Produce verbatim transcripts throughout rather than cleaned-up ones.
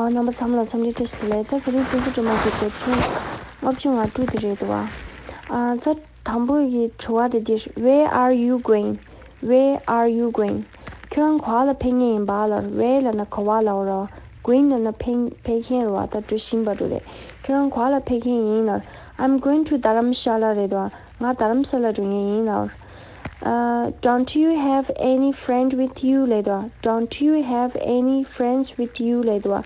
ཨ། རྣམ་པ་ཚང་མ་ལ་འཚམས་འདྲི་བཀྲ་ཤིས་བདེ་ལེགས། ད་ག་རེ་ཀུན་གཟིགས་སྒྲོལ་མ་གི་འདོད་ཁུལ་ལྔ་བཅུ་ང་དྲུག་དེ་རེད་འདུག་བ། ཨ། ད་དང་པོ་གི་དྲི་བ་དེ་འདིར། Where are you going? Where are you going? ཁྱོད་རང་ག་པར་ལ་ཕེབས་མཁན་ཡིན་པ་ལབ། Where ལབ་ན་ག་པར་ལབ་རེད། Going ལབ་ན་ཕེབས་ཕེབས་མཁན་རེད་བ། ད་འགྲོ་བཞིན་པ་འདྲ་རེད། ཁྱོད་རང་ག་པར་ལ་ཕེབས་མཁན་ཡིན་ལབ། I'm going to Dharamshala རེད་དོ། ང་རྡ་རམ་ས་ལ་འགྲོ་མཁན་ཡིན་ལབ། ཨ། Don't you have any friend with you ལབ་དོ། Don't you have any friends with you ལབ་དོ།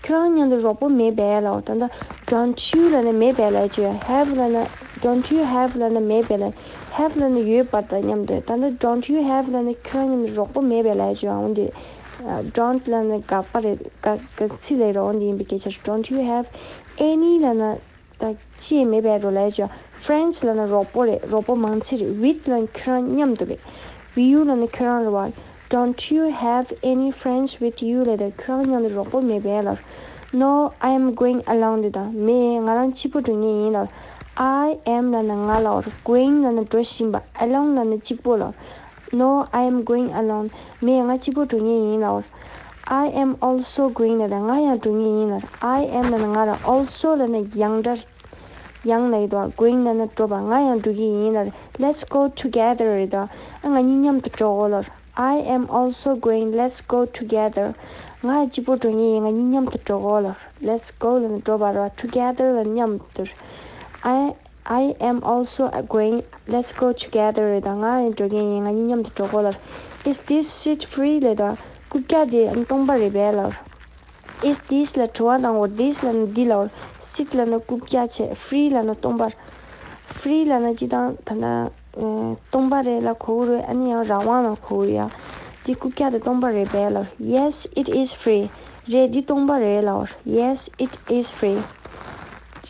ཁྱོད་རང་མཉམ་དུ་རོགས་པ་མེད་པས་ལབ། ད་ལྟ་don't you ལབ་ན་མེད་པས་ལབ་ཀྱི་ཡོད། Have ལབ་ན། Don't you have ལབ་ན་མེད་པས་ལབ། Have ལབ་ན་ཡོད་པ་དང་མཉམ་དུ། ད་ལྟ་don't you have ལབ་ན་ཁྱོད་རང་མཉམ་དུ་རོགས་པ་མེད་པས་ལབ་ཀྱི་ཡོད། འོན་ཏེ། ཨ། Don't ལབ་ན་དགག་པ་རེད། དགག་དགག་ཚིག་ལབ་རེད། འོན་ཏེ་ཡིན་པའི་སྐད་ཆ་རེད། Don't you have any ལབ་ན། ད་ཅི་ཡང་མེད་པས་འགྲོ་ལབ་ཀྱི་ཡོད། Friends ལབ་ན་རོགས་པ་རེད། རོགས་པ་མང་ཆེ་རེད། With ལབ་ན་ཁྱོད་རང་མཉམ་དུ་རེད། With you ལབ་ན་ཁྱོད་རང་རེད་བ། Don't you have any friends with you ལབ་དུས་ཁྱོད་རང་མཉམ་དུ་རོགས་པ་མེད་པས་ལབ། No, I am going alone ལབ་དང་། མེད། ང་རང་གཅིག་པོ་འགྲོ་མཁན་ཡིན་ལབ། I am ལབ་ན་ང་ལབ། Going ལབ་ན་འགྲོ་བཞིན་པ། Alone ལབ་ན་གཅིག་པོ་ལབ། No, I am going alone. མེད། ང་གཅིག་པོ་འགྲོ་མཁན་ཡིན་ལབ། I am also going ལབ་དང་། ང་ཡང་འགྲོ་མཁན་ཡིན་ལབ། I am ལབ་ན་ང་ལབ། Also ལབ་ན་ཡང་འདྲ། ཡང་ལབ་ཡོད་དོ། Going ལབ་ན་འགྲོ་བ། ང་ཡང་འགྲོ་གི་ཡིན་ལབ། Let's go together རེད་དོ། ཨ། ང་གཉིས་མཉམ་དུ་འགྲོ་གོ་ལབ། I am also going. Let's go together. ང་ཡང་གཅིག་པོ་འགྲོ་མཁན་ཡིན། ང་གཉིས་མཉམ་དུ་འགྲོ་གོ་ལབ། Let's go ལབ་ན་འགྲོ་བ་རེད་བ། Together ལབ་ན་མཉམ་དུ། I I am also going. Let's go together རེད་དོ། ང་ཡང་འགྲོ་མཁན་ཡིན། ང་གཉིས་མཉམ་དུ་འགྲོ་གོ་ལབ། Is this seat free ལབ་དོ། རྐུབ་བཀྱག་དེ་སྟོང་པ་རེད་པས་ལབ། Is this ལ་དྲི་བ་བཏང་གོ། This ལབ་ན་འདི་ལབ། Seat ལབ་ན་རྐུབ་བཀྱག་བྱས། Free ལབ་ན་སྟོང་པ། Free ལབ་ན་སྤྱིར་བཏང་ད་ན་ཨེ་སྟོང་པ་རེད་ལབ་གོ་གི་རེད། ཨ་ནི་ཡང་རང་དབང་ལབ་གོ་གི་རེད་ཡ། འདི་རྐུབ་བཀྱག་དེ་སྟོང་པ་རེད་པས་ལབ། Yes, it is free. རེད། འདི་སྟོང་པ་རེད་ལབ། Yes, it is free.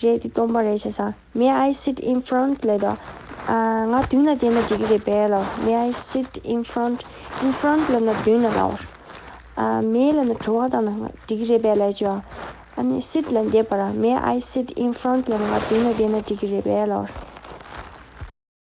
རེད། འདི་སྟོང་པ་རེད་བྱས་ཙང་། May I sit in front ལབ་དོ། ཨ། ང་མདུན་ལ་བསྡད་ན་འགྲིག་གི་རེད་པས་ལབ། May I sit in front? In front ལབ་ན་མདུན་ལ་ལབ། ཨ། May ལབ་ན་དྲི་བ་བཏང་ན་ང་འགྲིག་གི་རེད་པས་ལབ་ཀྱི་ཡོད། ཨ་ནི་sit ལབ་འདས་པ་ར། May I sit in front ལབ་ན་ང་མདུན་ལ་བསྡད་ན་འགྲིག་གི་རེད་པས་ལབ།